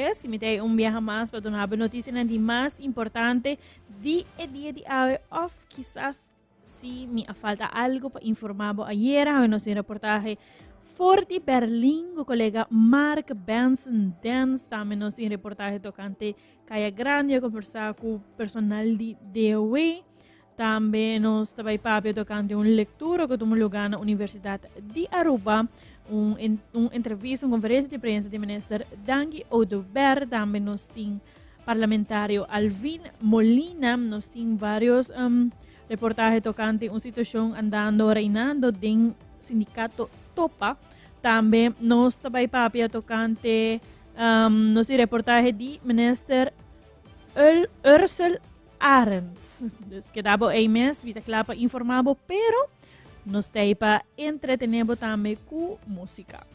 3 y mi ta un biaha mas pa duna bo noticianan di mas importante di e dia di awe of kisas si mi a falta algo pa informa bo ayera. Awe nos tin reportahe for di Berlin cu colega Mark Benson Dens. Tambe nos tin reportahe tocante Caya Grande a conversa cu personal di DOW. Tambe nos ta bai papia tocante un lectura cu tuma lugar na Universidad di Aruba. Un, un entrevista, un conferencia di prensa di minister Dangui Oduber. Tambe nos tin parlamentario Alvin Molina. Nos tin varios um, reportaje tocante un situacion andando, reinando den sindicato Topa. Tambe nos ta bai papia tocante um, nos tin reportaje di minister Ursel Arends. Dus keda bo ei mes, mi ta kla pa informa bo, pero nos ta ei pa entretene bo tambe ku músika.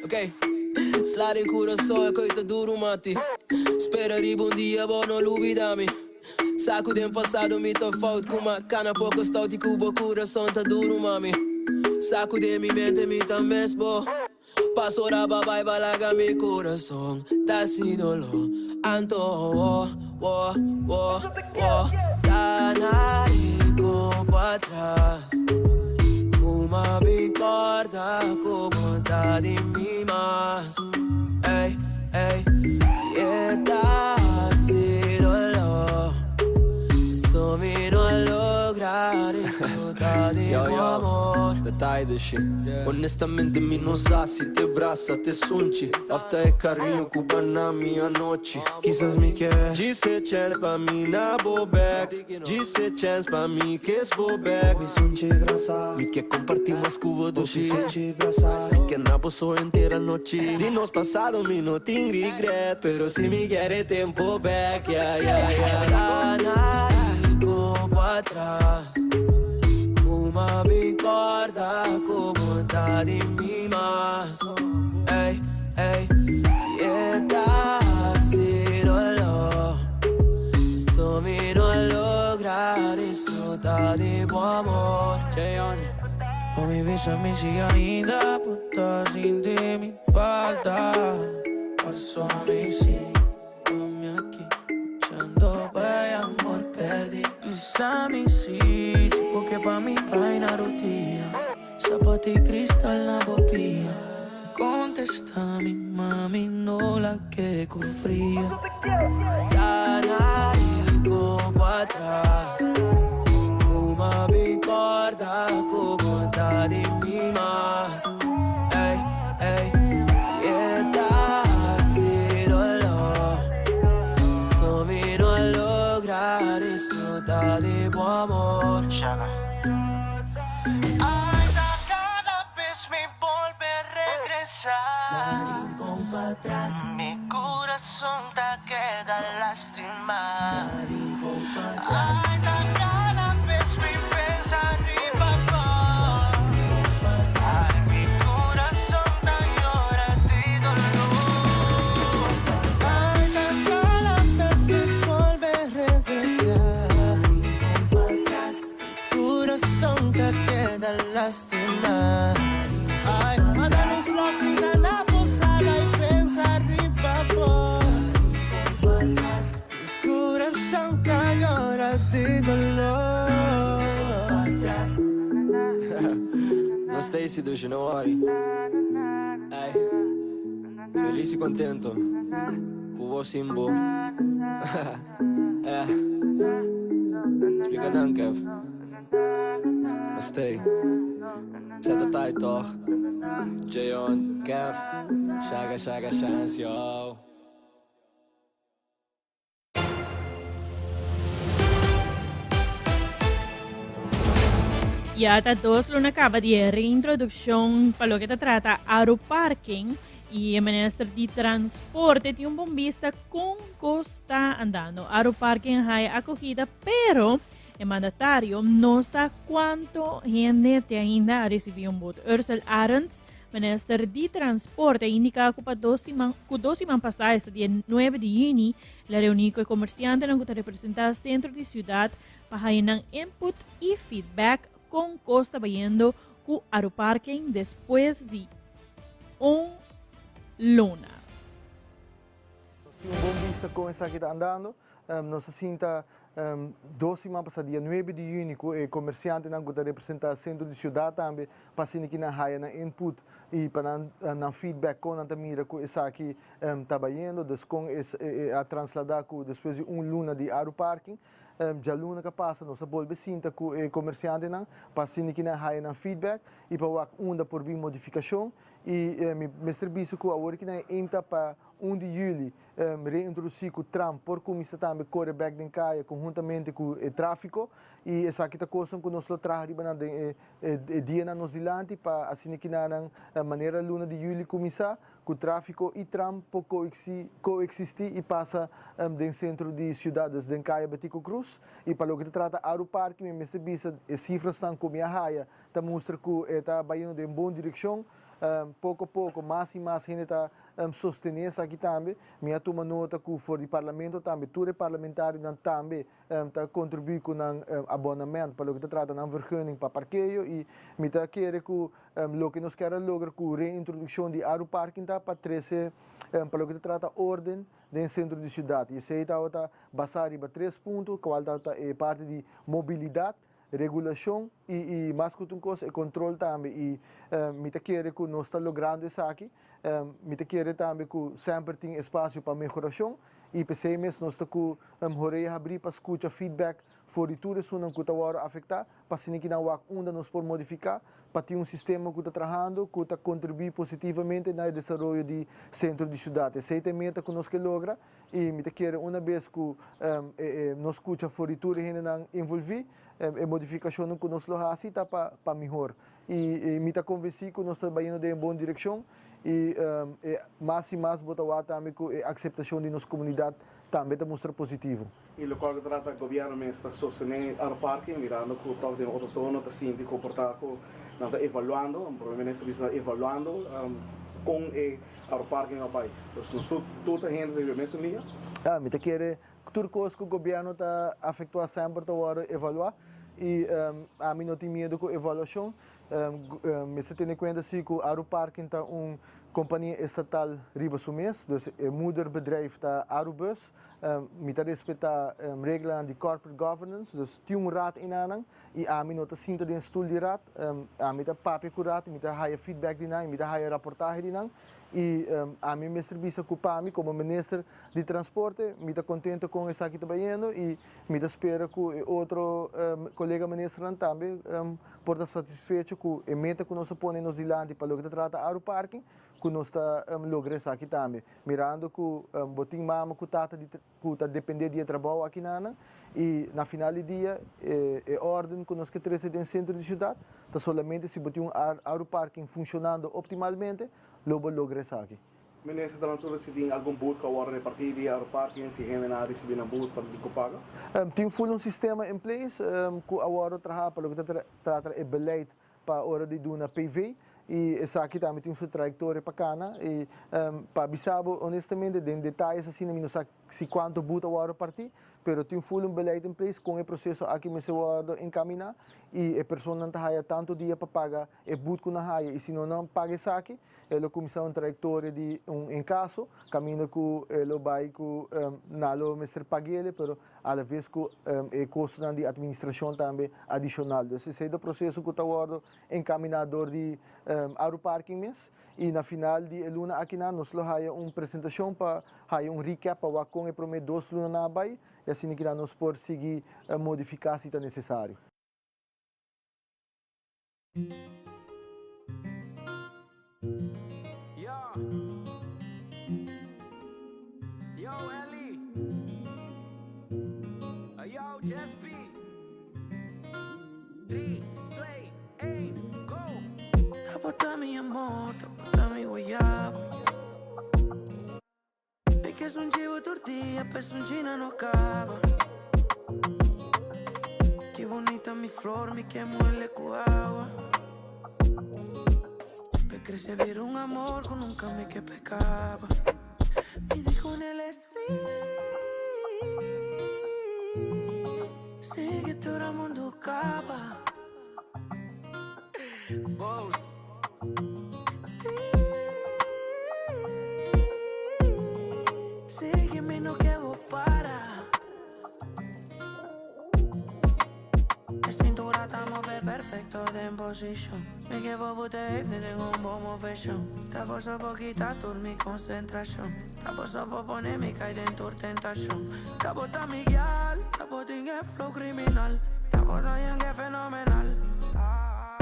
Ok, sla den curason e coi ta duro mati. Spera riba un dia bo no lubida mi. Sa cu den pasado mi ta fout cu ma cana poco stout y cu bo curason ta duro mami. Sa cu den mi mente mi ta mes bo. Paso ora ba bai ba laga mi curason ta sin dolor. Anto oh oh oh oh ta na rico pa atras. Kuma mi corda cu bo ta di mi mas. Ey, ey, y e ta haci dolor. Paso mi no a logra disfruta di Yo, bo yo, amor. ta taai dushi. Honestamente mi no sa si t'e brasa, t'e sunchi Of ta e cariño cu ba na mi anochi. Kisas mi ke djis e chance pa mi na bo bek Djis e chance pa mi kiss bo bek Mi sunchi brasa Mi ke comparti mas cu bo dushi Mi sunchi brasa Mi ke na bo so henter anochi Di nos pasado mi no tin regret Pero si mi kier e tempo bek Yeah, yeah, yeah. Ta na rico pa atras Kuma bin corda cu bo ta di mi mas Ey, ey, y e ta haci dolor Paso mi no a logra disfruta di bo amor. Mami bisa mi si ainda bo ta sinti mi falta Paso mi si mami aki luchando pa e amor perdi Bisa mi si, si bo ke pa mi bai na rudia Zapato y cristal na bo pia Contesta mi mami no la ke cu fria. Ta na rico pa atras Kuma bin corda cu bo ta di mi mas Ey, ey, y e ta haci dolor Paso mi no a logra disfruta di bo amor. Anda cada bes mi bolbe regresá. Mi curason ta keda lastimá. Anda cada bes mi pensa riba bo. Ay, mi curason ta yora di dolor. Anda cada bes mi bolbe regresá. Curason ta keda lastima. Ay, manda mi slot si ta na posada y pensa riba bo. Mi curason ta yora di dolor. No Stacy dushi, no worry. Ey, feliz y contento cu bo sin bo. Eh, splika nan Kev. No stay. Zet de tijd toch. Jayon, Kev, Shaga Shaga Chance yo. Ya ta dos luna caba di e reintroduccion pa loke ta trata Aruparking y e minister di Transporte tin un bon bista con cos ta andando. Aruparking haya acogida pero... E mandatario no sa cuanto hende te ainda a ricibi un boet. Ursel Arends, minister di Transporte, a indica cu pa dos siman, cu dos siman pasa, esta dia 9 di juni, el a reuni cu e comerciantenan cu ta representa centro di ciudad pa haya nan input y feedback con cos ta bayendo cu Aruparking despues di un luna. Nos tin un bon bista con esaki ta andando. Nos a sinta dos siman pasa dia nuebe di juni cu e comerciantenan cu ta representa centro di ciudad tambe pa asina ki nan haya nan input y pa nan nan feedback con nan ta mira cu esaki ta bayendo. Dus con e a traslada cu despues di un luna di Aruparking. Djaluna ka pasa nos a bolbe sinta ku e komersiantenan pa asina ki nan haya nan feedback i pa wak unda por bin modifikashon i mi mester bisa ku awor ki nan e aim ta pa un di juli reintrodusí ku tram por kuminsá tambe kore bek den kaya konhuntamente ku e tráfiko i esaki ta kosnan ku nos lo traha riba nan den e dianan nos dilanti pa asina ki nan manera luna di juli kuminsá ku tráfiko i tram por koeksistí i pasa den sentro di siudat, dus den Kaya Betico Cruz. I pa loke ta trata Arupark mi mester bisa e sifrasnan ku mi a haya ta mustra ku e ta bayendo den bon direkshon. Poko poko mas i mas hende ta sostené esaki tambe. Mi a tuma nota ku for di parlamento tambe tur e parlamentarionan tambe ta kontribuí ku nan abonament pa loke ta trata nan vergunning pa parkeo i mi ta kere ku Loke nos kier a logra ku reintrodukshon di Aruparking ta pa trese pa loke ta trata orden den sentro di siudat. I esei tabata basá riba tres punto, kual tabata e parti di mobilidat, regulashon i i mas ku tur kos e kontrol tambe. I mi ta kere ku nos ta logrando esaki. Mi ta kere tambe ku semper tin espasio pa mehorashon i p'esei mes nos ta ku horea habrí pa skucha feedback for di tur esunnan ku ta wòrdu afektá, pa asina ki nan wak unda nos por modifiká pa tin un sistema ku ta trahando ku ta kontribuí positivamente na e desaroyo di sentro di siudat. Esei ta e meta ku nos ke logra i mi ta kere una bes ku nos skucha for di tur e hendenan envolví, e modifikashonnan ku nos lo hasi ta pa pa mihor. I mi ta konvensí ku nos ta bayendo den e bon direkshon i e mas i mas bo ta wak tambe ku e akseptashon di nos komunidat tambe ta mustra positivo. I lokual ta trata gobièrnu mes ta sostené Aeroparking mirando ku tòg den otro tono ta sinti ku por ta ku nan ta evaluando, Prome Minister bisa nan ta evaluando kon e Aeroparking a bai. Dus nos tur tur ta hende ta riba e mesun liña. Mi ta kere tur kos ku gobièrnu ta afektuá semper ta wòrdu evaluá i ami no tin miedu ku evaluashon. Mester tene kuenta si ku Aeroparking ta un kompania estatal riba su mes, dus e moederbedrijf ta Arubus. Mi ta respetá reglanan di corporate governance, dus tin un raad enanan i ami no ta sinta den stul di raad. Ami ta papia ku raad, mi ta haya feedback di nan i mi ta haya raportahe di nan. I ami mester bisa ku pa mi komo minister di transporte mi ta kontento kon esaki ta bayendo i mi ta spera ku e otro kolega ministernan tambe por ta satisfecho ku e meta ku nos a pone nos dilanti pa loke ta trata Aruparking ku nos ta logra esaki tambe. Mirando ku bo tin mama ku tata di ku ta depende di e trabou aki nan i na final di dia e orden ku nos ke trese den sentro di siudat ta solamente si bo tin un Aruparking funshonando optimalmente lo bo logra esaki. Minister ta natura si tin algun boet ku a wòrdu repartí di Aruparking si hendenan a risibí nan boet pa di ku paga? Tin ful un sistema in place ku a wòrdu traha pa loke ta trata e beleid pa ora di duna PV y esaki tambe tin su trayectoria pa cana y pa bisa bo honestamente den detayes asina mi no sa si cuanto boet a wordo parti pero tin full un beleid in place con e proceso aki mester wordo encamina y e personanan ta haya tanto dia pa paga e boet cu nan haya y si no nan paga esaki e lo cuminsa un trayectoria di un encaso caminda cu e lo bay cu nan lo mester paguele pero a la vez cu e costonan di administracion tambe adicional. Dus esey ta proceso cu ta wordo encamina door di Aruparking mes y na final di e luna akinan nos lo haya un presentacion pa haya un recap pa wak con e prome dos lunanan a bay y asina kinan nos por sigui modifica si ta necesario. Yo, Ellie. Yo, Jespi. 3, 2, 1, go! Tabata mi amor, tabata mi guayabo. Mi ke sunchi bo tur dia, pe sunchi nan no kaba. Mamita mi flor, mi ke muele ku awa. Pe crece bira un amor ku nunca mi ke pecaba. Mi di con el si. Sigue tur a mundo caba. Boss. Si. Sigue mi no ke bo para. E cintura ta move perfecto den posicion. Mi ke bo bo te hep den un bon movecion. Ta bo so por kita tur mi concentracion. Ta bo so por pone mi cay den tur tentacion. Ta bo ta mi gyal, ta bo tin e flow criminal. Ta bo ta yenge fenomenal. Ah,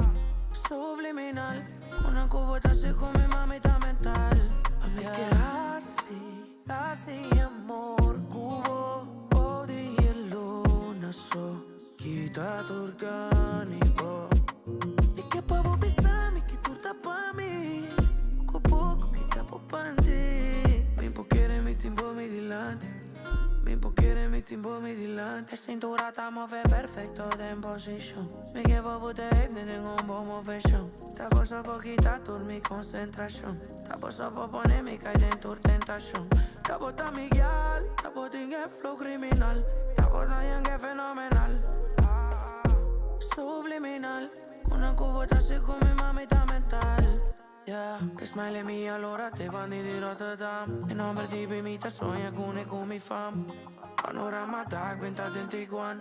subliminal. Una cu bo ta haci cu mi mami ta mental. Ami ke haci, haci amor cu bo. Bou di e luna so, kita tur gana i bo. Mi ke pa bo bisa mi ki tur ta pa mi. Poco poco kita bo panty. Mi por kere mi tin bo mi dilanti. Mi por kere mi tin bo mi dilanti. E cintura ta move perfecto den posicion. Mi ke pa bo te hep den un bon movecion. Ta bo so por kita tur mi concentracion. Ta bo so por pone mi cay den tur tentacion. Ta bo ta mi gyal, ta bo tin e flow criminal. Ta bo ta yenge fenomenal. Ah, subliminal. Una cu bo ta haci cu mi mami ta mental. Yeah, te smile mi alora te bandi di Rotterdam. E nomber di mi ta soña cune cu mi fam. Panorama dag benta den Tiguan.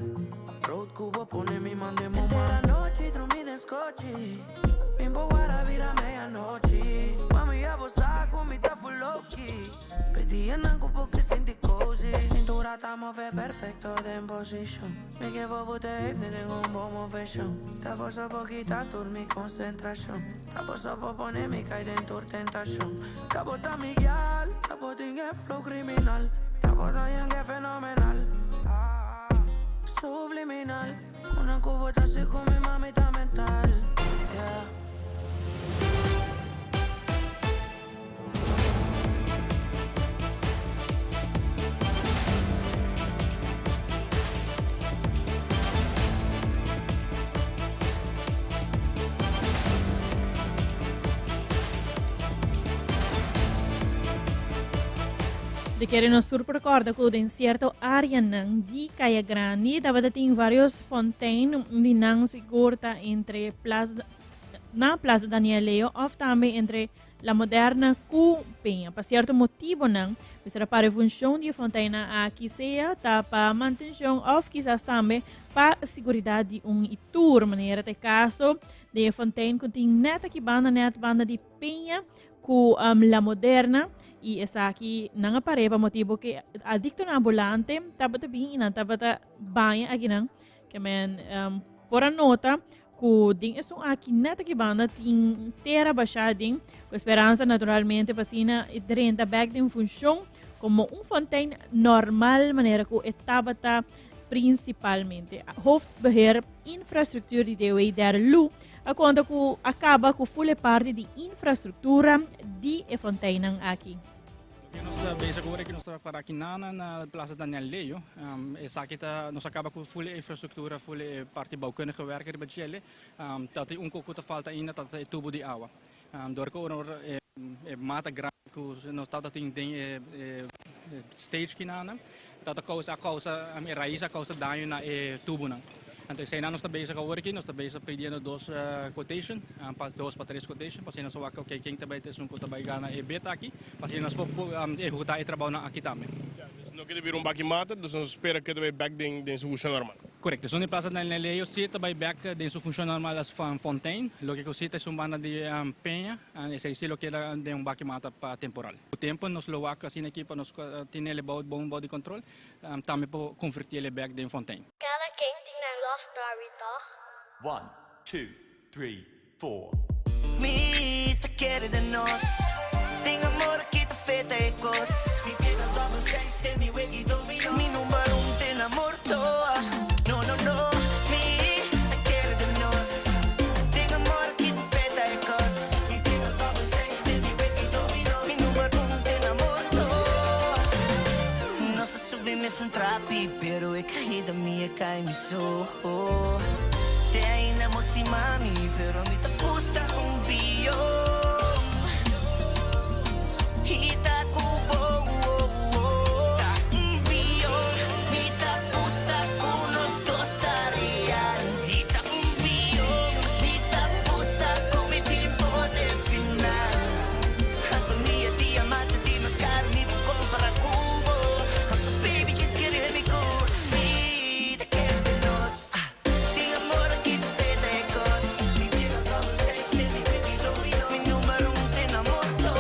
Road cu bo pone mi mande mo man. Entera nochi drumi den scochi. Mi bo wara bira medianochi. Mami ya bo sa cu mi ta full low-key. Pedi nan cu bo ke sinti cozy. E cintura ta move perfecto den posicion. Mi ke bo bo te hep den un bon movecion. Ta bo so por kita tur mi concentracion. Ta bo so por pone mi cay den tur tentacion. Ta bo ta mi gyal, ta bo tin e flow criminal. Ta bo ta yenge fenomenal. Ah, subliminal. Una cu bo ta haci cu mi mami ta mental. Yeah. De kere nos tur por corda cu den cierto areanan di Caya Grandi tabata tin varios fontein, un di nan sigur ta entre Plaza, na Plaza Daniel Leo of tambe entre La Moderna cu Peña. Pa cierto motibonan mester a para e funcion di e fonteinnan aki, sea ta pa mantencion of kisas tambe pa siguridad di un y tur. Manera ta e caso den e fontein cu tin net aki banda, net banda di Peña cu La Moderna, y esaki nan a par'é pa motibo cu adictonan ambulante tabata bin y nan tabata baña akinan. Ke men por a nota ku den esun aki net aki banda tin tera bashá den, ku esperansa naturalmente pa asina e drenta bek den funshon komo un fontein normal manera ku e tabata prinsipalmente. Hoofdbeheer Infrastructuur di DOW Derde Loo a konta ku a kaba ku ful e parti di infrastruktura di e fonteinnan aki. Loke nos ta bezig awor aki nos ta para aki na na Plaza Daniel Leo. Esaki ta nos a kaba ku ful e infrastruktura, ful e parti bouwkundige werk riba djele. Ta tin un kos ku ta falta ainda ta e tubo di awa. Dor ku ora e mata grandi ku nos tabata tin den e stage kinan ta ta kousa a kousa e rais a kousa daño na e tubonan. Anto eseinan nos ta bezig awor aki, nos ta bezig pidiendo dos quotation, pa dos pa tres quotation, pa asina nos wak oke ken ta bai ta esun ku ta bai gana e bid aki, pa asina nos por ehecuta e trabounan aki tambe. Ya, dus no ke ta bira un baki mata, dus nos spera ke ta bai bek den su funcion normal. Correcto, esun di Plaza Daniel Leo si ta bai bek den su funcion normal as fontein, loke ku si ta esun banda di Peña, esei si lo keda den un baki mata pa temporal. Ku tempo nos lo wak asina aki pa nos tene el bou bon bou di control, tambe por converti el bek den fontein. Cada ken tin nan love story, toch? One, two, three, four. Mi ta kere den nos. Tin amor aki ta feta e kos. Mi pieza double seis te mi wegi domino. Mi number un te na morto. No no no. Mi ta kere den nos. Tin amor aki ta feta e kos. Mi pieza double seis te mi wegi domino. Mi number un te na morto. Nos a subi mesun trapi pero e caida mi e cai mi so. stima mi, pero mi ta gusta un bion. I ta ku bo, Ta un bion. Mi ta gusta ku nos dos ta real. I ta un bion. Mi ta gusta ku mi tin poder final. Anto mi e diamante di mas caro mi por compara cu bo. Anto baby just kere mi cu mi ta kere den nos. Ah, tin amor aki ta feta e cos. Mi bira double sex te mi baby domino. Mi numero un te na morto.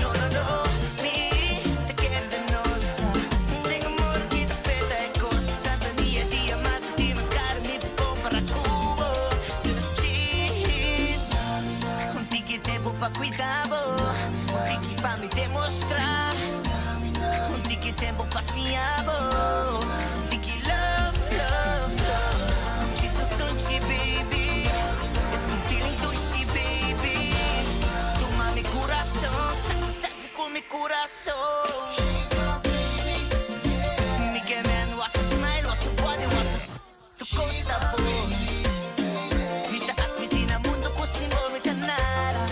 No no no, mi ta kere den nos. Ah, tin amor aki ta feta e cos. Anto mi e diamante di mas caro mi por compara cu bo. Dus cheese. Un tiki tempo pa cuida bo, un tiki pa mi demostra, un tiki tempo pa siña bo, un tiki love, love, love. Djis un sunchi, baby, es un feeling dushi, baby. Tuma mi curason, sa cu selfie cu mi curason. Mi ke men was a smile, was a body, was a. Tu cos ta bon. Mi ta admiti na mundo cu sin bo mi ta nada.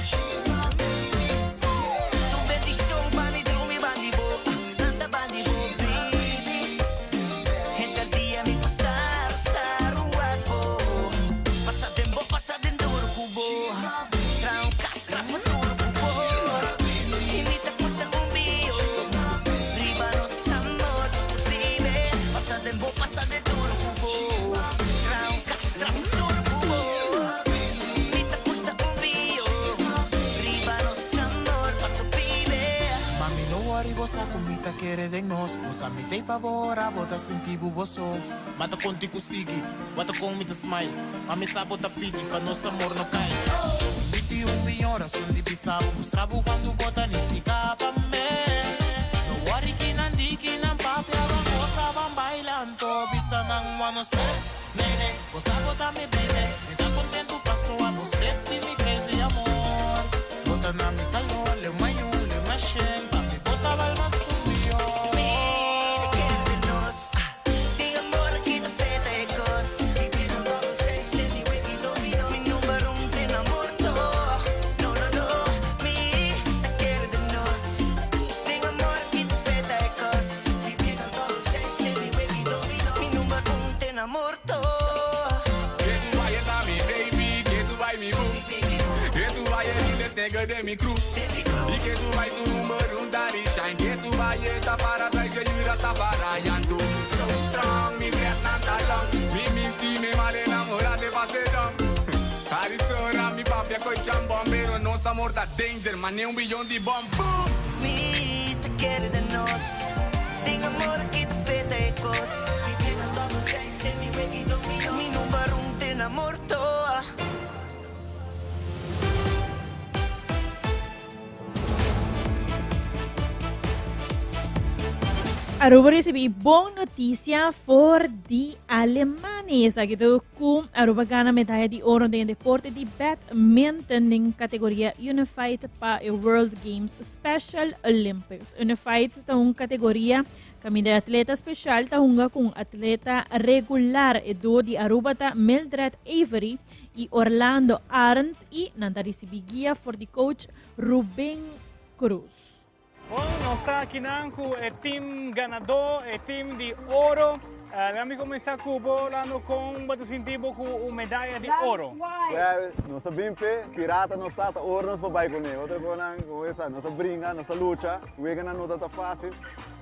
Tu bendicion pa mi drumi bandi bo, lanta bandi bo, baby. Henter dia mi por star, star wak bo. Pasa den bo, pasa den duro cu bo. Traha un cas, traha futuro cu bo. Y mi ta gusta un bio. Riba nos amor, nos vive. Pasa den bo, pasa den duro cu bo. Traha un cas, traha futuro cu bo. Mi ta gusta un bio. Riba nos amor, paso vive. Mami no worry bo sa cu mi ta kere den nos Bo sa mi t'ey pa bo ora bo ta sinti bu bo so Ma ta conti cu sigui, wata con mi ta smile Ma mi sa bo ta pidi pa nos amor no cay Mi tin un biyon rason di bisa bo Mustra bo cuantu bo ta nifica pa mi No worry kinan di kinan papia Ban goza ban baila anto bisa nan wano step Nene, bo sa bo ta mi baby Mi ta contento paso abo strep di mi crazy amor Bo ta na mi calor, leu mayun, leu mashen Pa mi bo ta bal mas cu biyon. Mi ta kere den nos. Tin amor aki ta feta e cos. Mi number un te na morto. No, no, no. Mi ta kere den nos. Tin amor aki ta feta e cos. Mi number un te na morto. Ke tu vai ta mi baby, ke tu vai mi boo. Ke tu vai e realest nigga den mi crew. Y ke tu vai su number un ta di shine. Ke tu vai e ta para trai je yura ta para yanto. So strong, mi dread nan ta long. Mi misti me mal enamora te pase don. Arizona, mi papia coi chambon, pero nos amor ta danger, mane un billon di bom. Boom! Mi ta kere den nos. Tin amor aki ta feta e cos. Mi number un te na morto. Aruba recibi bon noticia for di Alemania. Esaki ta cu Aruba gana medaya di oro den deporte di badminton den categoria Unified pa e World Games Special Olympics. Unified ta un categoria caminda e atleta special ta hunga cu un atleta regular. E duo di Aruba ta Mildred Avery y Orlando Arends y nan ta ricibi guia for di coach Ruben Cruz. Bon, nos ta akinan ku e team ganadó, e team di oro. Laat mi kuminsá ku bo, Orlando, kon bo ta sinti bo ku un medaya di oro? Well, nos a bin p'e, pirata nos ta, ta oro nos por bai kuné. Otro konan, komo e sa, nos a bringa, nos a lucha, weganan no ta ta fásil,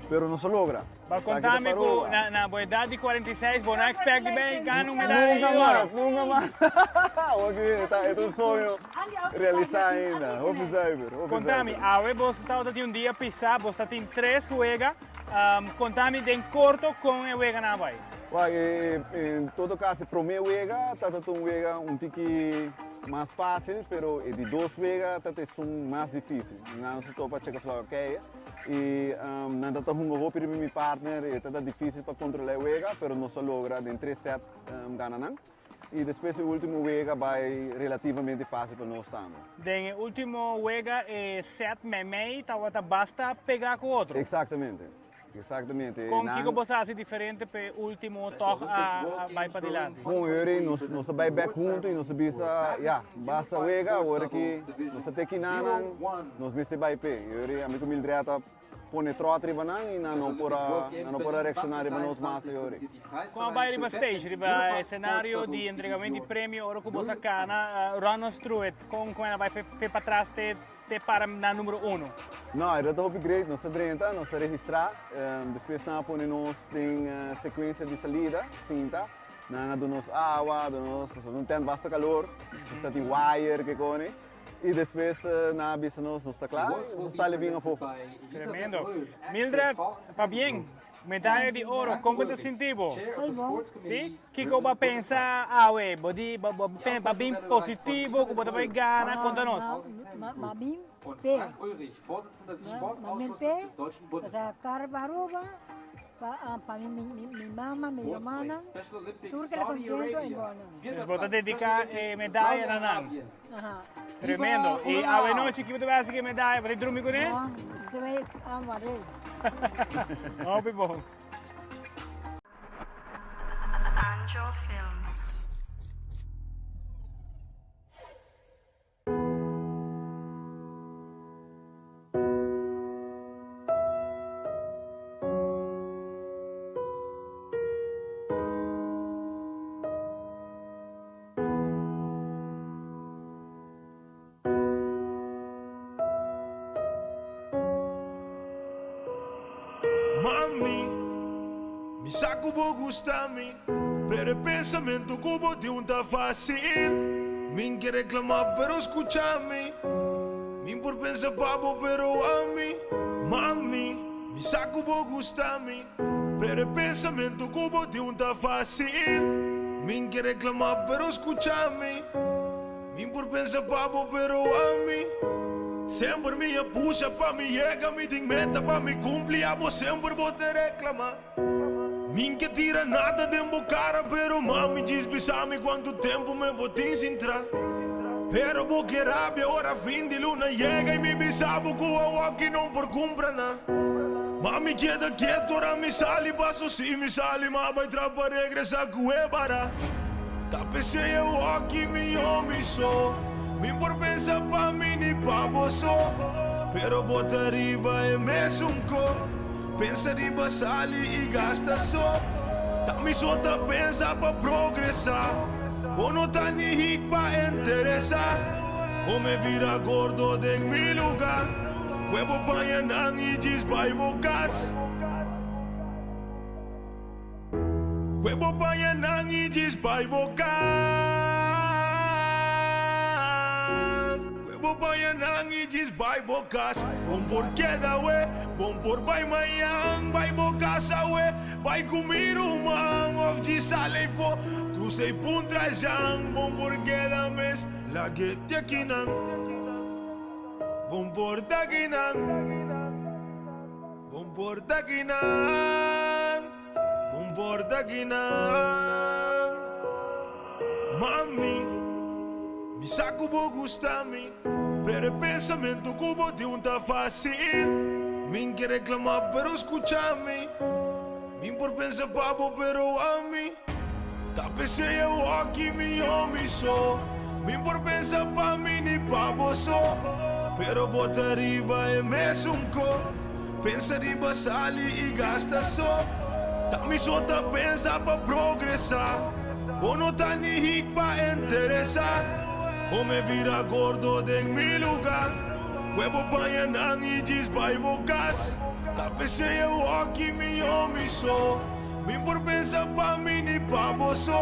pero nos a logra. Ba konta mi ku na bo edat di 46 bo no a expect di bay gana un medaya di oro. Nunca mas, nunca mas. Awor ki e ta un soño realisa ainda. Hopi zuiver, hopi zuiver. Konta mi, awe bo tabata tin un dia pisa, bo ta tin tres wega. Konta mi den korto kon e weganan a bai. Wak, en todo kaso e prome wega tabata un wega un tiki mas fásil, pero e di dos wega tabata esun mas difísil. Nan a topa Checoslovakia. Y nan ta ta hunga hopi riba mi partner, e ta ta dificil pa controla e wega, pero nos a logra den tres set gana nan. Y despues e ultimo wega bay relativamente facil pa nos tambe. Den e ultimo wega e set meimei tabata basta pega cu otro. Exactamente. Exactamente. Con kico boso a haci diferente p'e ultimo toch a bay padilanti? Bon, yori nos nos a bay bek hunto y nos a bisa, ya, basta wega, awor aki nos ta teki nanan, nos mester bay p'e. Yori ami cu Mildred a pone trot riba nan y nan no por a nan no por a reacciona riba nos mas yori. Con a bay riba stage, riba escenario di entregamento di premio ora cu boso a cana, run us through it, con con a bay p'e patras te Te para na numero uno. No, e ta hopi great. Nos ta drenta, nos ta registrá. Despues nan a pone nos den sekuensia di salida, sinta. Nan a duna nos awa, a duna nos, pasobra un tent basta kalor, nos ta tin wire ke kone. I despues nan a bisa nos, nos ta kla i nos a sali bin afó. Tremendo. Mildred, pabien. Medaya di oro, kon bo ta sinti bo? Hoy bon. Si? Kiko bo a pensa awe? Bo di bo bo bo bin positivo ku bo ta bai gana? Konta nos. Ma bin pe. Ma bin pe ta kar pa Aruba pa pa mi mi mama, mi rumannan, tur keda kontento i bon. Dus bo ta dediká e medaya na nan. Aha. Tremendo. I awe nochi kiko bo ta bai hasi ku e medaya? Bo ta drumi kuné? No, mi ta bai amar'é. Hopi bon. Angel Films. Mami, mi sa ku bo gusta mi, pero e pensamentu ku bo tin ta fácil. Mi n ke reklamá, pero skucha mi. Mi n por pensa pa bo, pero ami. Mami, mi sa ku bo gusta mi, pero e pensamentu ku bo tin ta fácil. Mi n ke reklamá, pero skucha mi. Mi por pensa pa bo pero ami Semper mi a pusha pa mi yega Mi tin meta pa mi cumpli Abo semper bo te reclama Mi n'ke tira nada den bo cara Pero mami djis bisa mi cuanto tempo me bo tin sin tra Pero bo ke rabia ora fin di luna yega Y mi bisa bo cu awoki no por cumpra na Mami keda keto ora mi sali Paso si mi sali ma bay tra pa regresa cu e bara. Ta p'esei e wòki mi homi so. Mi por pensa pa mi ni pa bo so. Pero bo ta riba e mesun ko. Pensa riba sali i gasta so. Ta mi so ta pensa pa progresá. Bo no ta ni hik pa interesá. Kome bira gordo den mi lugá. Kue bo baña nan i djis bai bo kas. Kue bo baña nan i djis bai bo kas. Kue bo baña nan i djis bai bo kas. Bon por keda we, bon por bai mañan. Bai bo kas awe, bai ku mi ruman. Of djis sal eifo, krusa i puntra Jan. Bon por keda mes, lag'e te akinan. Bon por ta akinan. Bon por ta kinan, bon por ta kinan. Mami, mi sa ku bo gusta mi, pero e pensamentu ku bo tin ta fácil. Mi n'ke reklamá, pero skucha mi. Mi por pensa pa bo, pero ami ta p'esei e wòki mi homi so. Mi por pensa pa mi ni pa bo so, pero bo ta riba e mesun ko. Pensa riba sali i gasta so, ta mi so ta pensa pa progresá. Bo no ta ni hik pa interesá, kome bira gordo den mi lugá. Kue bo baña nan i djis bai bo kas. Ta p'esei e wòki mi homi so. Mi por pensa pa mi ni pa bo so.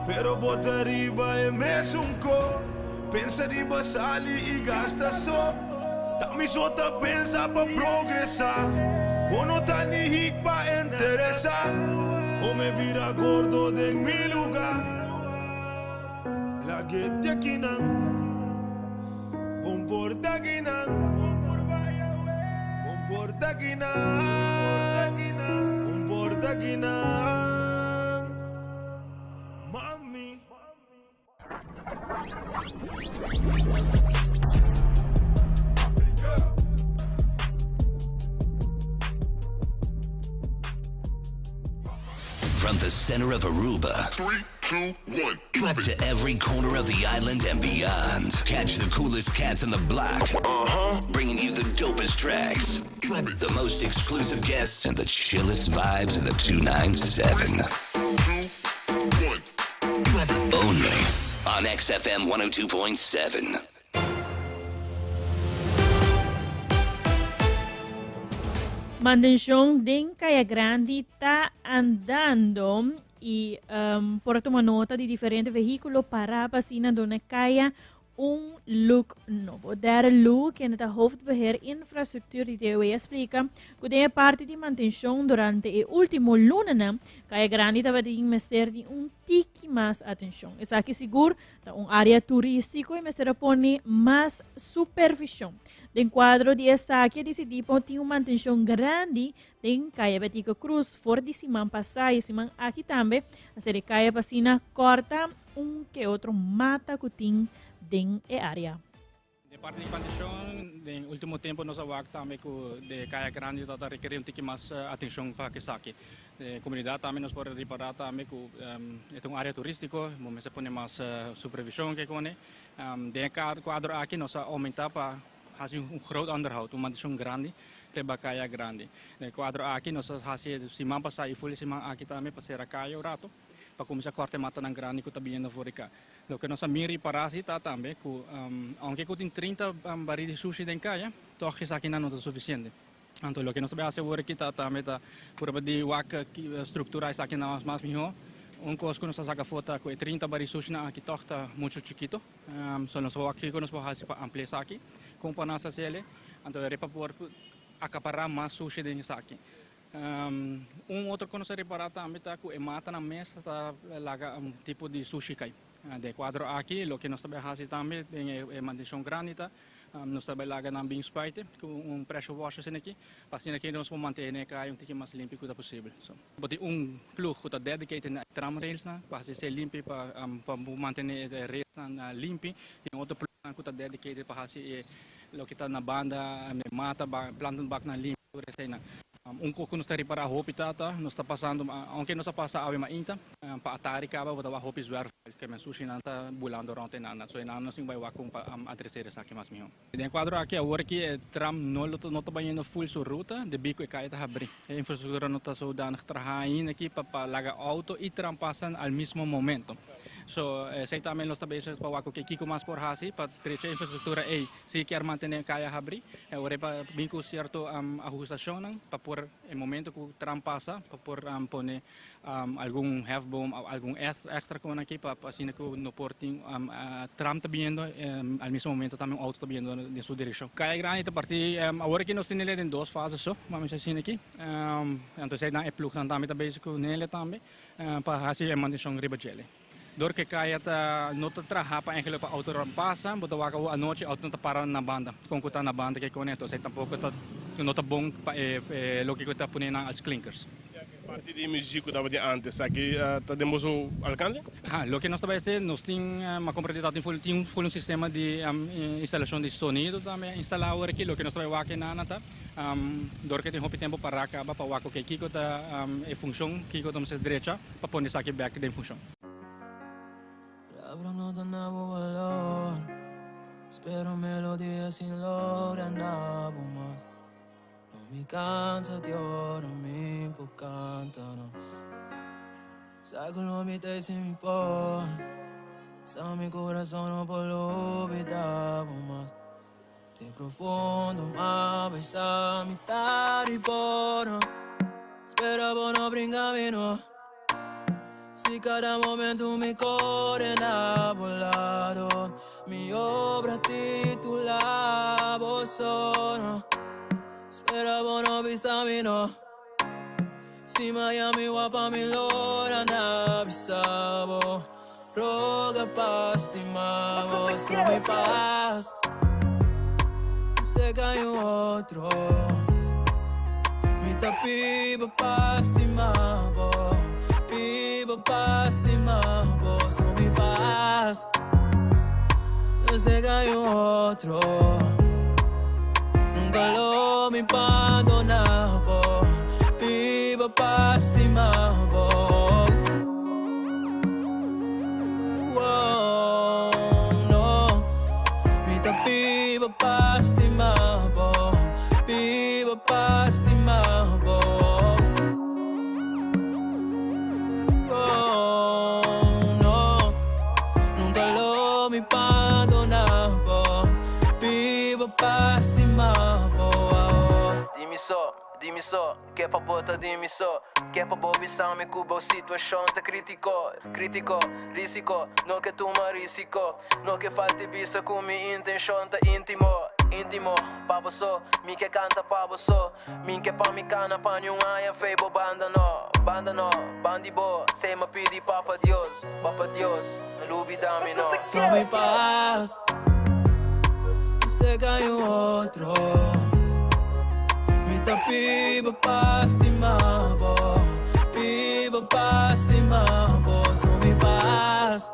Pero bo ta riba e mesun ko. Pensa riba sali i gasta so. Ta mi so ta pensa pa progresá. Bo no ta ni hik pa interesá. Kome bira gordo den mi lugá. Lag'e te akinan. Bon por ta akinan. Bon por ta akinan. Bon por ta akinan. Mami. From the center of Aruba. 3, 2, 1, drop it. To every corner of the island and beyond. Catch the coolest cats on the block. Uh-huh. Bringing you the dopest tracks. Drop it. The most exclusive guests and the chillest vibes in the 297. 2, 1, drop it. Only on XFM 102.7. Mantencion den Caya Grandi ta andando y um, por tuma nota di diferente vehiculo para pa asina duna Caya un look nobo. Darryl Loo, kende ta hoofdbeheer infrastructuur di TOA, a splica cu den e parti di mantencion durante e ultimo lunanan, Caya Grandi tabatin mester di un tiki mas atencion. Esaki sigur Ta un área turístiko i mester a pone mas supervishon. Den kuadro di esaki a disidí pa tin un mantenshon grandi den Kaya Betico Cruz for di siman pasá i siman aki tambe a ser e kaya pa asina kòrta un ke otro mata ku tin den e área. Den parti di plantacion, den ultimo tempo nos a wak tambe cu de Caya Grandi ta rekeri un tiki mas atencion pa esaki. Den comunidad tambe nos por ripara tambe cu e ta un area turistico, bo mester pone mas supervision ke cone. Den e cuadro aki nos a aumenta pa haci un groot onderhoud, un mantencion grandi riba Caya Grandi. Den e cuadro aki nos a haci siman pasa y ful e siman aki tambe pa cera caya un rato pa cuminsa corta e matanan grandi cu ta biniendo for di ca. Loke nos a mira i pará si ta tambe ku ounke ku tin 30 barí di sushi den kaya, tòg esakinan no ta sufisiente. Anto loke nos ta bai hasi awor aki ta tambe ta purba di wak strukturá esakinan mas mihó. Un kos ku nos a saka afó ta ku e 30 barí sushinan aki tòg ta muchu chikitu. So nos a wak kiko nos por hasi pa amplia esaki, kon pa nos hasi el'e. Anto e pa por akapará mas sushi den esaki. Un otro ku nos a ripará tambe ta ku e matanan mes ta laga un tipo di sushi kai. Den e kuadro aki loke nos ta bai hasi tambe den e mantenshon grandi ta nos ta bai laga nan bin spuite ku un pressure washer asina aki pa asina aki nos por mantene e kai un tiki mas limpi ku ta posibel. So bo tin un plug ku ta dedicated na e tram railsnan pa hasi esei limpi pa pa mantene e railsnan limpi. Tin otro plugnan ku ta dedicated pa hasi e loke ta na banda e mata plantenbaknan limpi. Tur eseinan. Un kos ku nos ta ripará hopi ta ta nos ta pasando, ounke nos a pasa awe mainta, pa atari kaba bo ta wak hopi zwerfvuil, ke men sushinan ta bulando rònt einan. So einan nos tin bai wak kon pa adresé esaki mas mihó. Den e kuadro aki awor aki e tram no lo no ta bayendo ful su ruta debí ku e kaya ta habrí. E infrastruktura no ta zodanig trahá ainda aki pa pa laga outo i tram pasa al mismo momento. So esei tambe nos ta bezig pa wak oke kiko mas por hasi pa drecha e infrastruktura ei. Si kier mantene kaya habri, e ora pa bin ku sierto ahustacionnan pa por e momento ku tram pasa pa por pone algun hefboom of algun extra kon aki pa asina ku no por tin tram ta biniendo al mismo momento tambe un auto ta biniendo den su direccion. Kaya Grandi ta parti awor aki nos tinele den dos fase so, vamos a asina aki, entonces nan e plugnan tambe ta bezig ku nele tambe pa hasi e mantencion riba djele. Dor ku e kaya ta no ta traha pa eigenlijk pa auto pasa, bo ta wak awo anochi autonan ta para na banda. Kon ku ta na banda ke kone, entonces tampoko ta no ta bon pa e loke ku ta pone nan als klinkers. Parti di e muziek ku tabatin antes aki ta den boso alkanse? Ha, loke nos ta bai hasi, nos tin, m'a komprendé ta tin ful tin ful un sistema di instalashon di sonido tambe instalá awor aki. Loke nos ta bai wak einan ta dor ku tin hopi tempu pará kaba pa wak oke kiko ta e funshon, kiko ta mester drecha. Pa pone esaki bek den funshon. Palabra no ta na bo balor Spero melodia sin logra na bo mas No mi cansa di ora mi por canta no Sa cu lo mi ta sin mi por Sa mi corazon no por olbida bo mas Te profundo m'a besa mi ta di por Spera bo no bringa mi no Si cada momento mi core na bo lado Mi obra titula bo so no Spera bo no bisa mi no Si Miami wapa mi lora na bisa bo Roga pa stima bo so mi pas Se ka un otro Mi ta biba pa stima bo Biba pa stima bo so mi pas Se ka un otro Nunca lo mi bandona bo Biba pa stima bo. biba pa stima bo, biba pa stima bo. Oh, no, nunca lo mi bandona bo, biba pa stima bo. Di mi so, di mi so, ke pa bo ta di mi so, ke pa bo bisa mi ku bo situashon ta kritiko, kritiko, risiko, no ke tuma risiko, no ke falta bisa ku mi intenshon ta intimo, intimo, pa bo so, mi ke kanta pa bo so, mi ke pa mi kana pa niun aña fei bo banda no, banda no, bandi bo, sei ma pidi papa Dios, papa Dios, no lubida mi no. So mi pas, se hay un otro, mi ta biba pa stima bo, biba pa stima bo. So mi pas,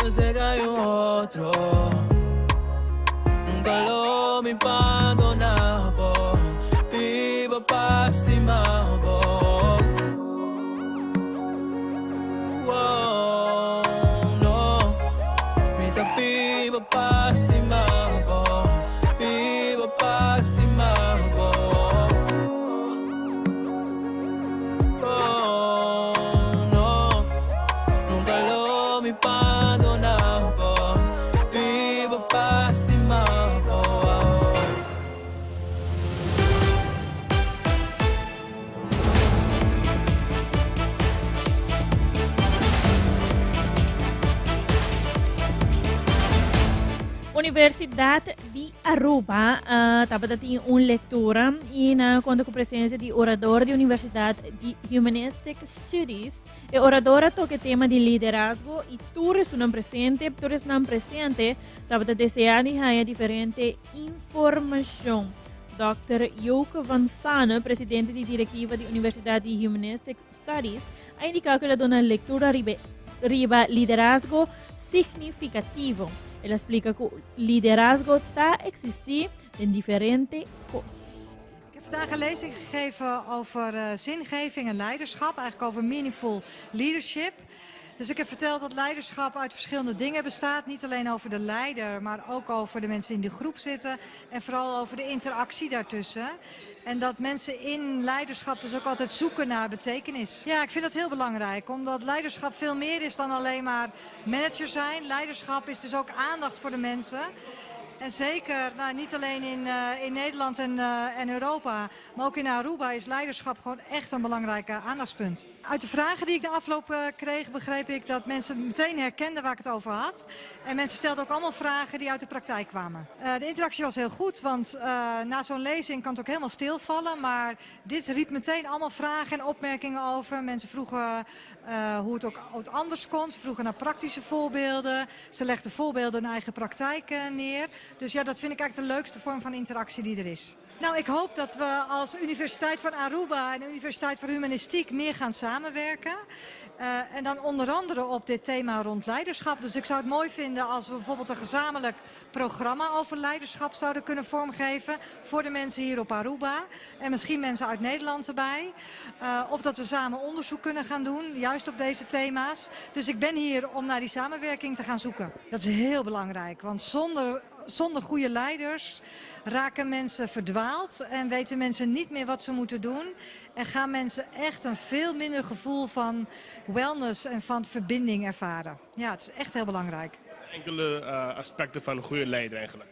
se hay un otro, nunca lo mi bandona bo, biba pa stima bo. Oh, no, mi ta biba pa stima bo, biba pa stima bo. Oh, no, nunca lo mi bandona bo, biba pa stima bo. Universidad di Aruba uh, tabata tin un lectura y na conta cu presencia di orador di Universidad di Humanistic Studies. E orador a toca tema di liderazgo y tur esunnan presente, tur esnan presente tabata desea di haya diferente informacion. Dr. Joke van Saane, presidente di directiva di Universidad di Humanistic Studies, a indica cu el a duna lectura riba, riba liderazgo significativo. El a splica cu liderazgo ta existi den diferente cos. Ik heb vandaag een lezing gegeven over uh, zingeving en leiderschap, eigenlijk over meaningful leadership. Dus ik heb verteld dat leiderschap uit verschillende dingen bestaat. Niet alleen over de leider, maar ook over de mensen in de groep zitten. En vooral over de interactie daartussen. En dat mensen in leiderschap dus ook altijd zoeken naar betekenis. Ja, ik vind dat heel belangrijk, omdat leiderschap veel meer is dan alleen maar manager zijn. Leiderschap is dus ook aandacht voor de mensen. En zeker, nou, niet alleen in, uh, in Nederland en, uh, en Europa, maar ook in Aruba is leiderschap gewoon echt een belangrijk aandachtspunt. Uit de vragen die ik de afloop uh, kreeg, begreep ik dat mensen meteen herkenden waar ik het over had. En mensen stelden ook allemaal vragen die uit de praktijk kwamen. De interactie was heel goed, want na zo'n lezing kan het ook helemaal stilvallen. Maar dit riep meteen allemaal vragen en opmerkingen over. Mensen vroegen hoe het ook, ook anders kon. Ze vroegen naar praktische voorbeelden. Ze legden voorbeelden in eigen praktijk neer. Dus ja, dat vind ik eigenlijk de leukste vorm van interactie die er is. Nou, ik hoop dat we als Universiteit van Aruba en Universiteit voor Humanistiek meer gaan samenwerken. Uh, en dan onder andere op dit thema rond leiderschap. Dus ik zou het mooi vinden als we bijvoorbeeld een gezamenlijk programma over leiderschap zouden kunnen vormgeven. Voor de mensen hier op Aruba. En misschien mensen uit Nederland erbij. Uh, of dat we samen onderzoek kunnen gaan doen, juist op deze thema's. Dus ik ben hier om naar die samenwerking te gaan zoeken. Dat is heel belangrijk, want zonder zonder goede leiders raken mensen verdwaald en weten mensen niet meer wat ze moeten doen. En gaan mensen echt een veel minder gevoel van wellness en van verbinding ervaren. Ja, het is echt heel belangrijk. Enkele uh, aspecten van een goede leider eigenlijk.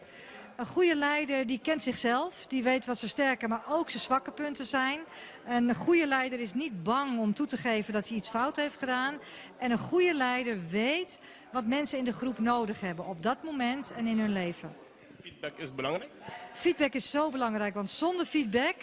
Een goede leider die kent zichzelf, die weet wat zijn sterke, maar ook zijn zwakke punten zijn. Een goede leider is niet bang om toe te geven dat hij iets fout heeft gedaan. En een goede leider weet wat mensen in de groep nodig hebben op dat moment en in hun leven. Feedback is belangrijk? Feedback is zo belangrijk, want zonder feedback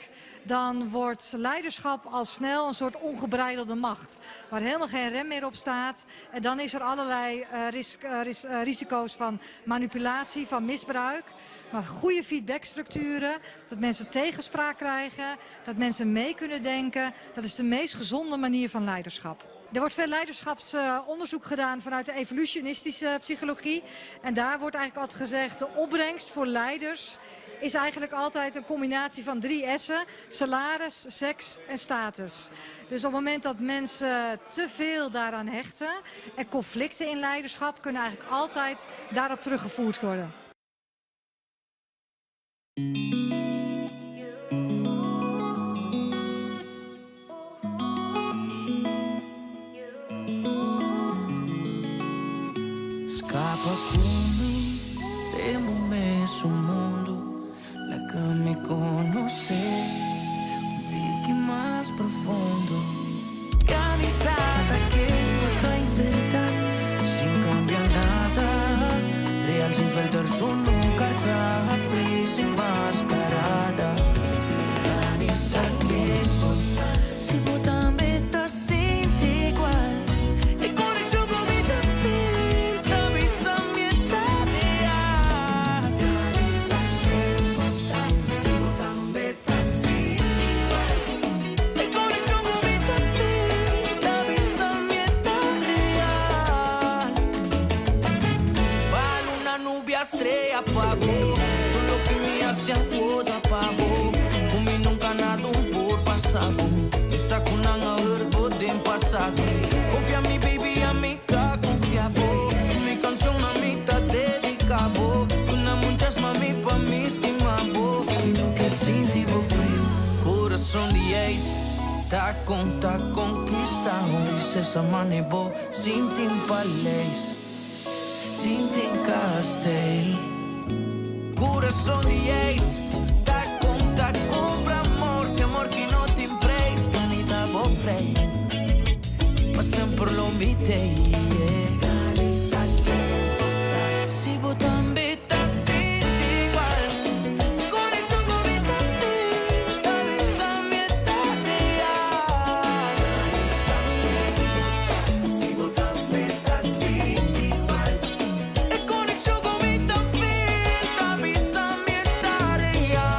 dan wordt leiderschap al snel een soort ongebreidelde macht. Waar helemaal geen rem meer op staat. En dan is er allerlei uh, risk, uh, ris, uh, risico's van manipulatie, van misbruik. Maar goede feedbackstructuren, dat mensen tegenspraak krijgen, dat mensen mee kunnen denken. Dat is de meest gezonde manier van leiderschap. Er wordt veel leiderschapsonderzoek gedaan vanuit de evolutionistische psychologie. En daar wordt eigenlijk altijd gezegd, de opbrengst voor leiders is eigenlijk altijd een combinatie van drie S'en. Salaris, seks en status. Dus op het moment dat mensen te veel daaraan hechten en conflicten in leiderschap kunnen eigenlijk altijd daarop teruggevoerd worden. Scapa cu mi den bo mesun mundo Laga mi conoce un tiki mas profundo Organizada ken bo ta en berdad Sin cambia nada Real sin filter solo carga Sin mascarada Organiza ken bo ta Si bo tambe ta sinti igual E conexion cu mi ta feel Ta bisa mi e ta real Organiza ken bo ta Si bo tambe ta sinti igual E conexion cu mi ta feel Ta bisa mi e ta real Pa luna nubia strea pa bo Tur loke mi haci awor ta pa bo Cu mi nunca nada un por pasa bo Mi sa cu nan a hurt bo den pasado Confia mi baby ami ta confia bo Mi cancion ami ta dedica bo Duna muchas mami pa mi stima bo Mi no ke sinti bo frio Corazon di ijs Ta con ta conquista Un princesa mane bo Sinti un paleis Sinti un kasteel Corazon di ijs Ta con ta cumpra amor Si amor ki no tin prijs Canita bo vrij Pa semper lo mi tey yeah. Si bo tambe ta sinti igual Conexion cu mi ta feel Ta bisa mi e ta real Si bo tambe ta sinti igual E conexion cu mi ta feel Ta bisa mi e ta real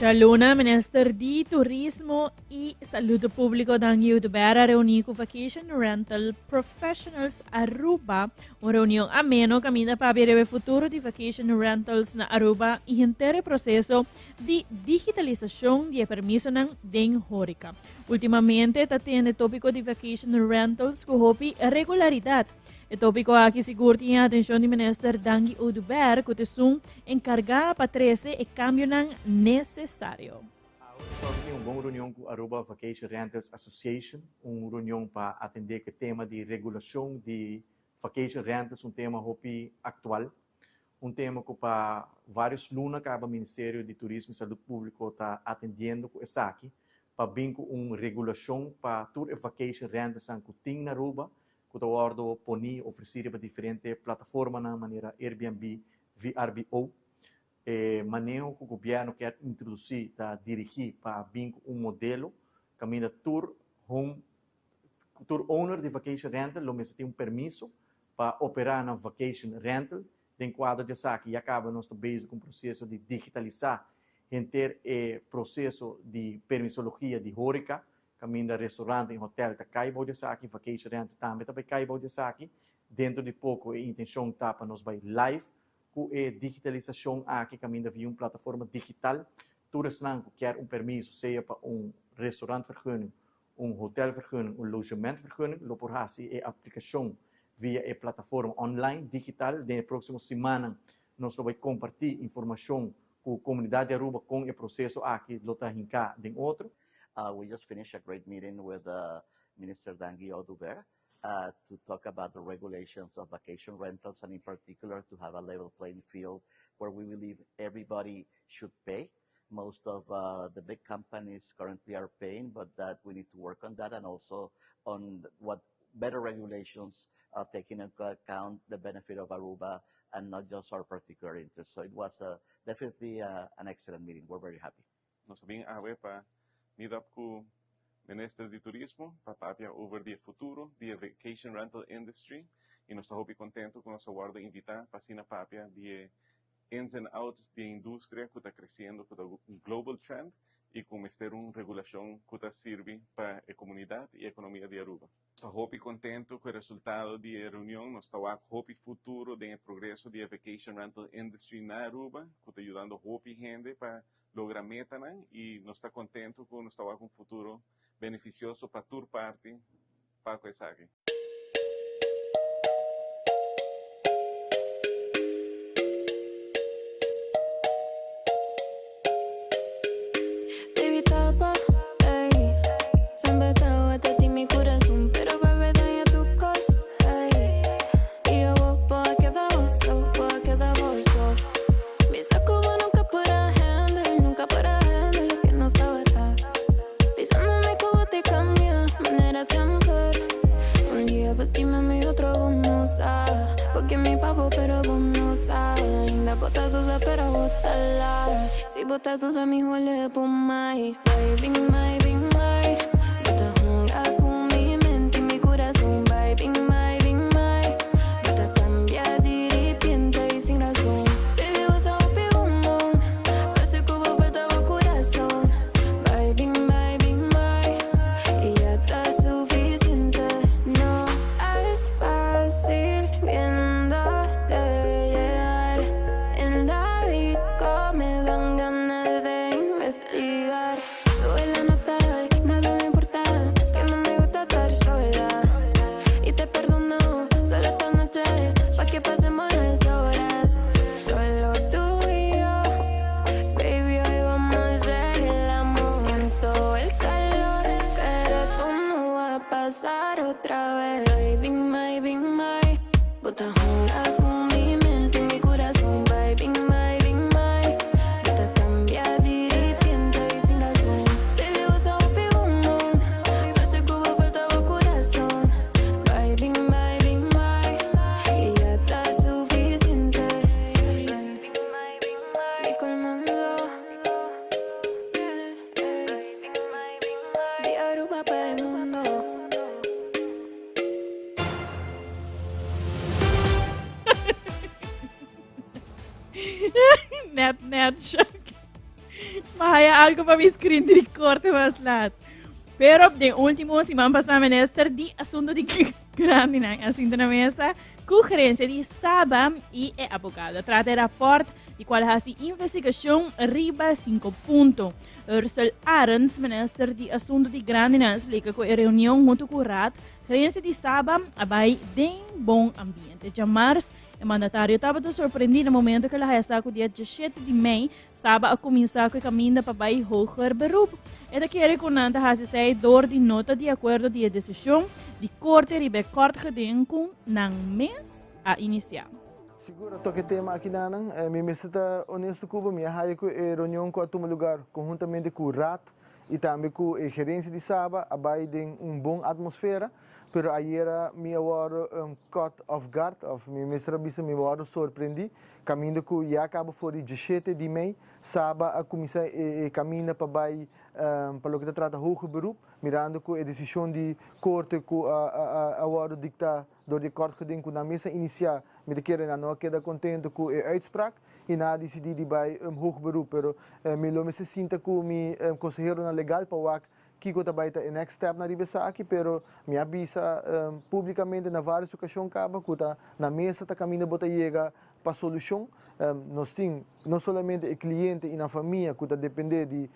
Djaluna, Minister di Turismo y Salud Publico Dangui Oduber a reuni cu Vacation Rental Professionals Aruba. Un reunion ameno caminda papia riba e futuro di vacation rentals na Aruba y henter e proceso di digitalisacion di e permisonan den horeca. Ultimamente ta tende topico di vacation rentals cu hopi regularidad. E topico aki sigur tin e atencion di Minister Dangui Oduber cu ta esun encarga pa trece e cambionan necesario. Awe nos tin un bon reunion cu Aruba Vacation Rentals Association, un reunion pa atende cu e tema di regulacion di vacation rentals, un tema hopi actual, un tema cu pa varios luna caba Ministerio di Turismo y Salud Publico ta atendiendo cu esaki pa bin cu un regulacion pa tur e vacation rentalsnan cu tin na Aruba cu ta wordo poni, ofreci riba diferente plataformanan manera Airbnb, VRBO. E maneho ku gobièrnu kier introdusí ta dirigí pa bin ku un modelo. kaminda tur home tur owner di vacation rental lo mester tin un permiso pa operá nan vacation rental. Den kuadro di esaki ya kaba nos ta bezig ku un proseso di digitalisá henter e proseso di permisologia di horeca, kaminda restaurante i hotel ta kai bou di esaki, vacation rental tambe ta bai kai bou di esaki. Dentro di poko e intenshon ta pa nos bai live ku e digitalisashon aki kaminda via un plataforma digital tur esnan ku kier un permiso sea pa un restaurantvergunning, un hotelvergunning, un logementvergunning lo por hasi e aplikashon via e plataforma online digital. Den e próksimo simannan nos lo bai kompartí informashon ku komunidat di Aruba kon e proseso aki lo ta hinká den otro. We just finished a great meeting with Minister Dangui Oduber to talk about the regulations of vacation rentals and in particular to have a level playing field where we believe everybody should pay. Most of uh, the big companies currently are paying, but that we need to work on that and also on what better regulations uh, taking into account the benefit of Aruba and not just our particular interests. So it was uh, definitely uh, an excellent meeting. We're very happy. Nos a bin awe pa meet up cu Minister di Turismo pa papia over di e futuro di e vacation rental industry y nos ta hopi contento cu nos a wordo invita pa asina papia di e ins and outs di e industria cu ta creciendo cu ta un global trend y cu mester un regulacion cu ta sirbi pa e comunidad y economia di Aruba. Nos ta hopi contento cu e resultado di e reunion, nos ta wak hopi futuro den e progreso di e vacation rental industry na Aruba cu ta yudando hopi hende pa logra metanan y nos ta contento cu nos ta wak un futuro beneficioso pa tur parti pa cu esaki. Baby tapa, ey Semper te ti mi corazón Pero bebé daña tu cos, ey Y yo voy a quedar vos voy a quedar vos Mi saco nunca para handle, nunca para handle Lo que no sabe estar Pisándome como te cambia, manera siempre Un día vestirme y otro vos no sabes Porque mi pavo pero vos no sabes Ainda bota duda pero bótala Si bota duda mi huele por mai Baby, my, be my Bota junga con mi mente y mi corazón Baby, my, be my Bota cambia de repente y sin razón Baby, vos sos un Parece que hubo falta corazón Baby, my, be my Y ya está suficiente No es fácil viéndote llegar En la disco me dan ganas de investigar Sube la nota, nada me importa Que no me gusta estar sola Y te perdono solo esta noche Pa' que pasemos las horas Solo tú y yo Baby, hoy vamos a hacer el amor Siento el calor, pero tú no vas a pasar otra vez Baby, my, be my Bota junga con mi mente y mi corazón Baby, my, be my Bota cambia de repente y sin razón Baby, vos sos un Parece que hubo falta corazón Baby, my, be my Y ya está suficiente Mi colmando De Aruba pa el mundo. Net, net, Shak. Ma haya algo pa mi screen record was laat. Pero den último siman pasá minister di asunto di grandinan a sinta na mesa ku gerencia di Saba i e abogado. Trata e rapport di cual hasi investigacion riba cinco punto. Ursel Arends, minister di asunto di grandinan, splica cu e reunion hunto cu Raad Gerencia di Saba a bai den bon ambiente. Djamars, e mandatario tabata sorprendí na momento ku el a haya sa ku dia 17 di mei Saba a kuminsá ku e kaminda pa bai hoger beroep. E ta kere ku nan ta hasi esei dor di no ta di akuerdo di e desishon di korte riba e kort geding ku nan mes a inisiá. Sigur a toka e tema aki nanan. Mi mester ta honesto ku bo, mi a haya ku e reunion ku a tuma lugar konhuntamente ku Raad y tambe cu e gerencia di Saba a bay den un bon atmosfera, pero ayera mi a wordo caught off guard, of mi mester a bisa mi wordo sorprendi, caminda cu ya caba for di diesshete di mei, Saba a cuminsa e caminda pa bay. pa loke ta trata hoger beroep, mirando ku e desishon di korte ku a wòrdu diktá dor di e kort geding ku nan mes a inisiá, mi ta kere nan no a keda kontento ku e uitspraak i nan a disidí di bai hoger beroep. Pero mi lo mester sinta ku mi konseheronan legal pa wak kiko ta bai ta e next step na riba esaki, pero mi a bisa publicamente na varios ocasion caba cu ta na mesa ta caminda bo ta yega pa solucion. Nos tin no solamente e cliente y nan famia cu ta depende di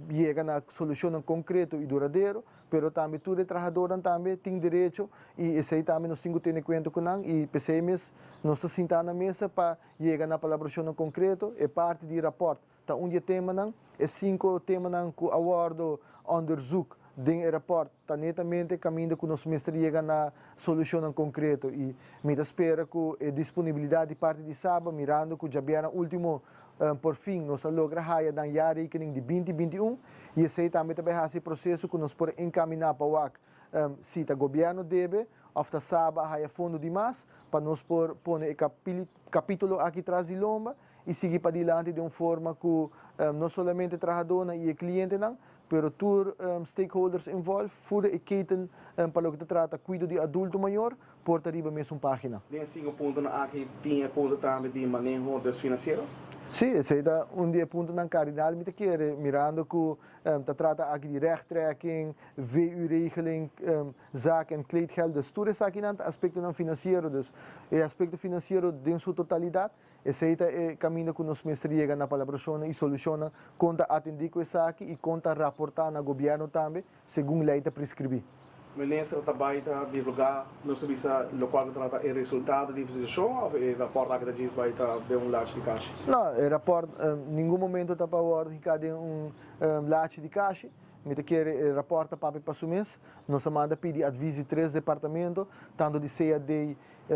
yega na solucionnan concreto y duradero, pero tambe tur e trahadornan tambe tin derecho y esey tambe nos tin cu tene cuenta cu nan y p'esey mes nos ta sinta na mesa pa yega na palabracionnan concreto. E parti di rapport Ta un di e temanan. E sinku temanan ku a wòrdu onderzoek den e rapòrt ta netamente kaminda ku nos mester yega na solushonnan konkreto i mi ta spera ku e disponibilidat di parti di Saba mirando ku djabièrna último por fin nos a logra haya nan jaarrekening di binti 21 i esei tambe ta bai hasi e proseso ku nos por enkaminá pa wak si ta gobièrnu debe òf ta Saba a haya fondo di mas pa nos por pone e kapítulo aki tras di lomba i sigui padilanti den un forma ku no solamente trahadónan i e klientenan, pero tur stakeholders involved, fura e keten pa loke ta trata kuido di adulto mayor, por ta riba mesun página. Den e sinku puntonan aki tin e punto tambe di maneho des finansiero? Sí, esei ta un di e puntonan kardinal mi ta kere, mirando ku ta trata aki di rechttrekking, VU-regeling, zaak en kleedgeld, dus tur esakinan ta aspektonan finansiero, dus e aspekto finansiero den su totalidat Esei ta e kaminda ku nos mester yega na palabrashonnan i solushonnan kon ta atendí ku esaki i kon ta raportá na gobièrnu tambe segun lei ta preskribí. Minister ta bai ta divulgá nos ta bisa lokual ta trata e resultado di investigashon òf e rapòrt aki ta djis bai ta den un lachi di kashi? No, e rapòrt ningun momento ta pa wòrdu hiká den un lachi di kashi. Mi ta kere e rapòrt ta papia pa su mes. Nos a manda pidi advis di tres departamento, tantu di CAD,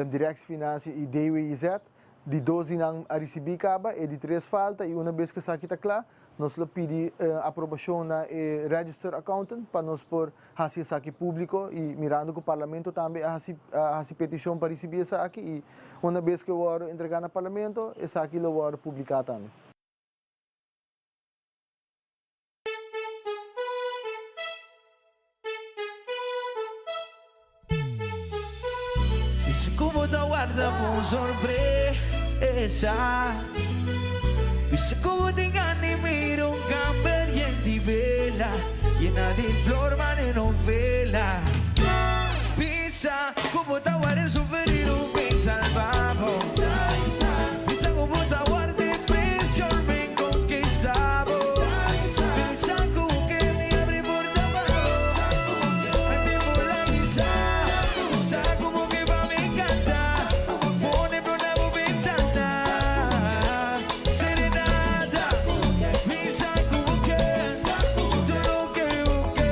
Directie Financiën i DWIZ. Di dos di nan a risibí kaba, e di tres falta i una bes ku esaki ta kla, nos lo pidi aprobashon na e register accountant pa nos por hasi esaki públiko i mirando ku Parlamento tambe a hasi a hasi petishon pa risibí esaki i una bes ku e wòrdu entregá na Parlamento esaki lo wòrdu publiká tambe. Bisa ku bo ta warda pa un sorpresa. Bisa ku bo tin gana di mira un kamber yen di bela, yena di flor mane novela. Bisa ku bo ta warda sufrido pa e salba bo. Bisa ku bo ta warda e presion pa e konkista bo. Bisa ku ke mi abri porta pa bo. Mi pipo la bisa. Sa ku bo ke pa mi kanta. Pone blo na bo bentana. Serenata. Bisa ku bo ke. Tur loke bo ke.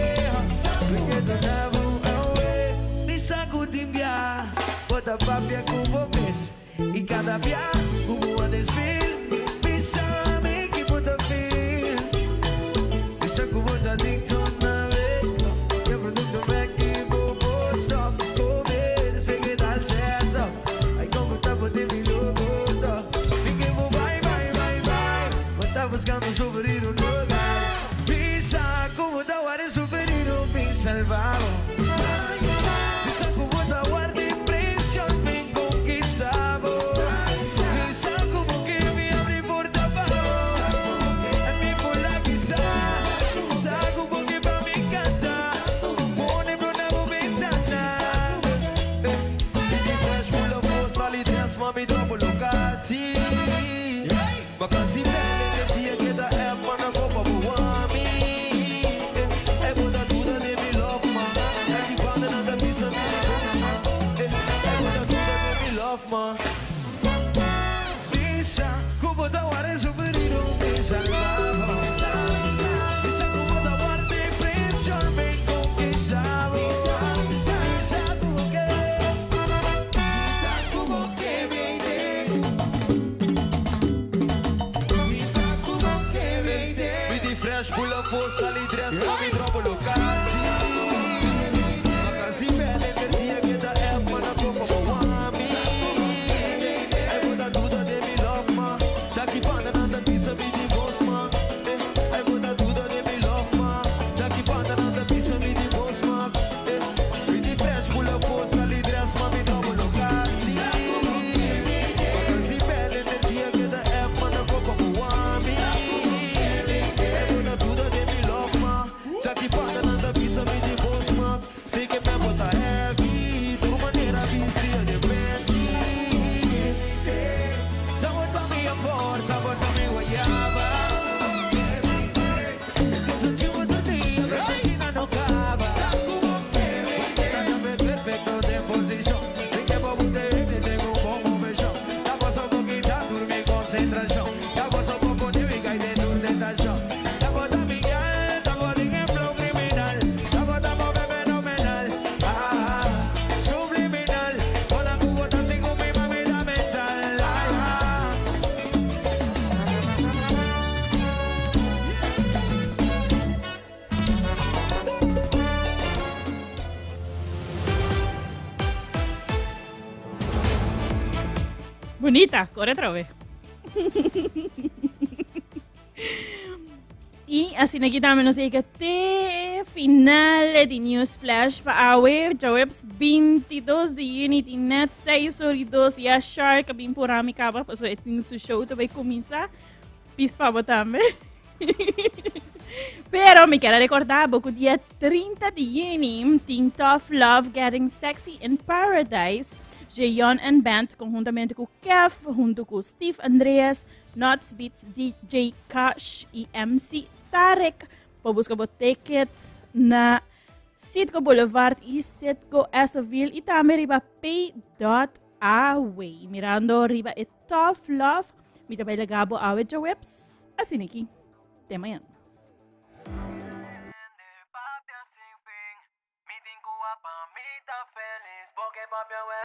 Mi ke duna bo awe. Bisa ku tin bia. Bo ta papia ku bo mes. I kada bia ku bo a desfil Bisa mi ki bo ta feel Bisa ku bo ta adicto na weko E producto meki bo por stop Come despegue dal certo Ay como ta pone mi loco to Mi ke bo bai bai bai bai Bo ta buscando un superhero local Bisa ku bo ta wak den superhero mi salva bo Bisa ku bo ta wak den presion mi Conquista bo Bisa ku bo ke mi abri porta pa bo Mi por la bisa Sa ku bo ke pa mi canta Pone blo na bo bentana Didi fresh full of force Sali dress mami double locati Vakantie bel energia keda app man a kopa bo wami E bo ta duda den mi love man Aki banda nan ta bisa mi di ghost man E bo ta duda den mi love man Bisa ku bo ta wak den sufrido mi salba bo Bisa ku bo ta wak depresion mi konkista bo Bisa ku bo ke Bisa ku bo ke baby Mi di fresh bula fo sali dress pa mi drobo locatie Vakantie bel energia keda app ma na kopa bo wami Ay bo ta duda den mi love ma Daki banda nan ta bisa mi di bos ma Ay bo ta duda den mi love. Bunita, kore atrobe. I asina aki tambe nos yega te final di News Flash pa awe. Djaweps 22 di juni tin net 6 or y 2 ya Shark a bin pura mi kaba paso e tin su show ta bai kuminsa. Pis pa bo tambe. Pero mi quiero recordar bo ku dia 30 di juni tin Tough Love Getting Sexy in Paradise. Jeyon and Band conjuntamente ku Kev, junto ku Steve Andreas, Nuts Beats DJ Cash y MC Tarek. Por busca bo ticket na Citgo Boulevard y Citgo Essoville y tambe riba pay.aw. Mirando riba e Tough Love, mi ta bai laga bo awe djaweps. Asina aki. Te mañana.